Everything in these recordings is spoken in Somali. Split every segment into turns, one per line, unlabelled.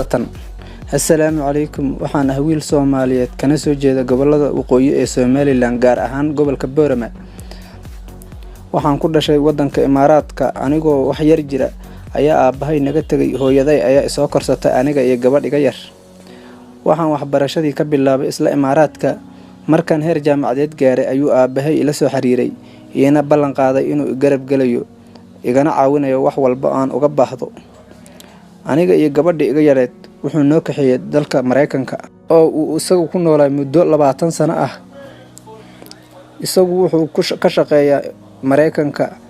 Sida tan: "Assalaamu calaykum. Waxaan ah wiil Soomaaliyeed, kana soo jeeda gobolada waqooyi ee Somaliland, gaar ahaan gobolka Boorama. Waxaan ku dhashay wadanka Imaaraadka. Anigoo wax yar jira ayaa aabbahay naga tegay. Hooyaday ayaa isoo korsatay, aniga iyo gabadh iga yar. Waxaan waxbarashadii ka bilaabay isla Imaaraadka. Markaan heer jaamacadeed gaaray ayuu aabbahay ila soo xiriiray, iina ballan qaaday inuu garab gelayo, igana caawinayo wax walba aan uga baahdo. Aniga iyo gabadha iga yareed wuxuu noo kaxeeyey dalka Maraykanka, oo uu isagu ku noolaa muddo 20 sano ah. Isagu wuxuu ka shaqeeyaa Maraykanka.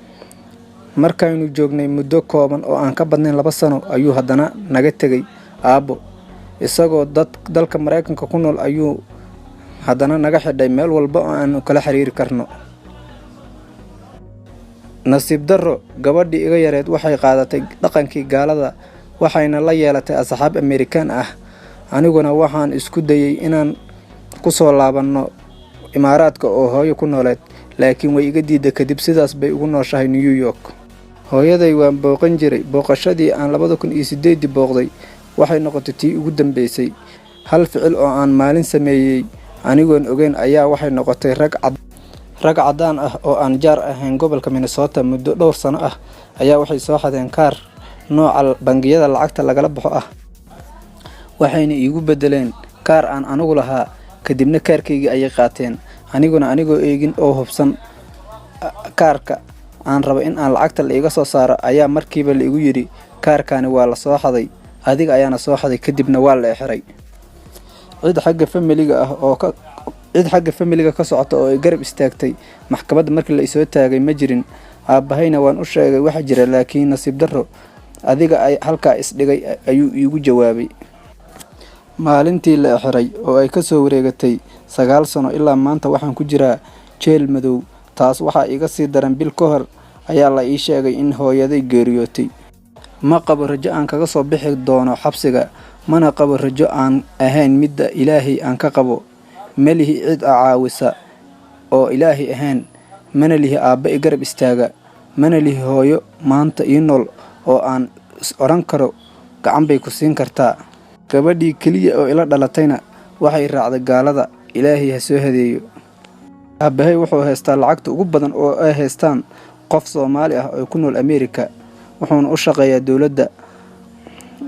Markaynu joognay muddo kooban oo aan ka badnayn 2 sano ayuu haddana naga tegay aabbo. Isagoo dad dalka Maraykanka ku nool ayuu haddana naga xidhay meel walba oo aanu kala xiriiri karno. Nasiib darro, gabadhii iga yareed waxay qaadatay dhaqankii gaalada, waxayna la yeelatay asxaab Amerikaan ah. Aniguna waxaan isku dayay inaan ku soo laabanno Imaaraadka oo hooyo ku nooleed, laakiin way iga diiday. Kadib sidaas bay ugu nooshahay New York. Hooyaday waan booqan jiray. Booqashadii aan 2008-dii booqday waxay noqotay tii ugu dambeysay. Hal ficil oo aan maalin sameeyey anigoon ogeyn ayaa waxay noqotay rag caddaan ah oo aan jaar ahayn gobolka Minnesota muddo dhowr sano ah ayaa waxay soo xadeen kaar nooca bangiyada lacagta lagala baxo ah, waxayna iigu beddeleen kaar aan anigu lahaa. Kadibna kaarkaygii ayay qaateen. Aniguna anigoo eegin oo hubsan kaarka aan rabo in aan lacagta la iga soo saaro ayaa markiiba la igu yidhi, 'Kaarkani waa la soo xaday, adiga ayaana soo xaday.' Kadibna waa la xiray. Cid xagga familiga ah oo ka cid xagga familiga ka socota oo ay garab istaagtay maxkamadda markii la isoo taagay ma jirin. Aabbahayna waan u sheegay waxa jira, laakiin nasiib darro, 'Adiga ay halkaa isdhigay,' ayuu iigu jawaabay. Maalintii la xiray oo ay kasoo wareegatay 9 sano, ilaa maanta waxaan ku jiraa jeel madow. Taas waxaa iga sii daran, bil ka hor ayaa la ii sheegay in hooyaday geeriyootay. Ma qabo rajo aan kaga soo bixi doono xabsiga, mana qabo rajo aan ahayn midda Ilaahay aan ka qabo. Ma lihi cid a caawisa oo Ilaahay ahayn, mana lihi aabba i garab istaaga, mana lihi hooyo maanta ii nool oo aan is odhan karo gacan bay ku siin kartaa. Gabadhii keliya oo ila dhalatayna waxay raacday gaalada. Ilaahay ha soo hadeeyo. Aabbahay wuxuu haystaa lacagta ugu badan oo ay haystaan qof Soomaali ah oo ku nool Ameerika, wuxuuna u shaqeeyaa dowladda,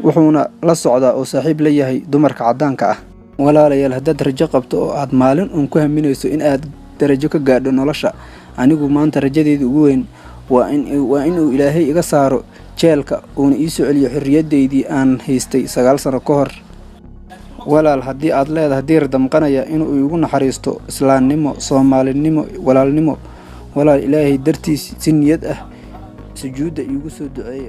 wuxuuna la socdaa oo saaxiib la yahay dumarka caddaanka ah. Walaalayaal, haddaad rajo qabto oo aad maalin uun ku haminayso in aad darajo ka gaadho nolosha, anigu maanta rajadeyda ugu weyn waa inuu Ilaahay iga saaro jeelka, uuna ii soo celiyo xorriyaddeydii aan haystay 9 sano ka hor. Walaal, haddii aad leedahay diir damqanaya inuu iigu naxariisto islaamnimo, Soomaalinimo, walaalnimo, walaal, Ilaahay dartiis si niyad ah sujuudda iigu soo duceeya.